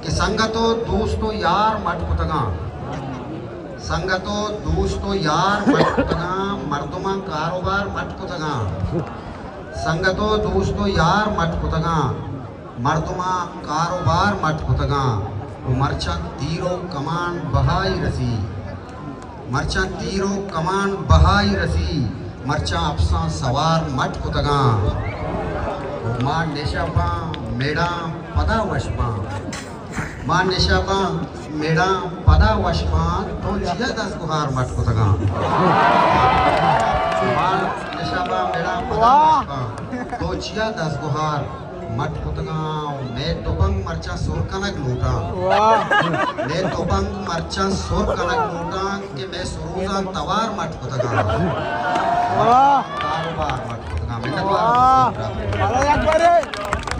کہ سنگت و دوست و یار مٹ کتگاں۔ سنگت و دوست و یار مٹ کتگاں، مردماں کاروبار مٹ کتگاں۔ سنگت و دوست و یار مٹ کتگاں، مردماں کاروبار مٹ کتگاں۔ و مرچاں تیر و کمان بہائی رسی۔ مرچاں تیر و کمان بہائی رسی، مرچاں اپساں سوار مٹ کتگاں۔ و ما نشہ باں میڑاں پدا وش باں۔ ما نشہ باں میڑاں پدا وش باں، تو چیا دزگوہار مٹ کتگاں۔ ما نشہ باں میڑاں پدا وش باں، تو چیا دزگوہار مٹ کتگاں۔ و مئے تپنگ مرچاں سر کنگ لوٹاں۔ واہ۔ مئے تپنگ مرچاں سر کنگ لوٹاں کہ مئے سروزاں توار مٹ کتگاں۔ واہ۔ کاروبار مٹ کتگاں۔ منت وار۔ واہ۔ اللہ اکبر۔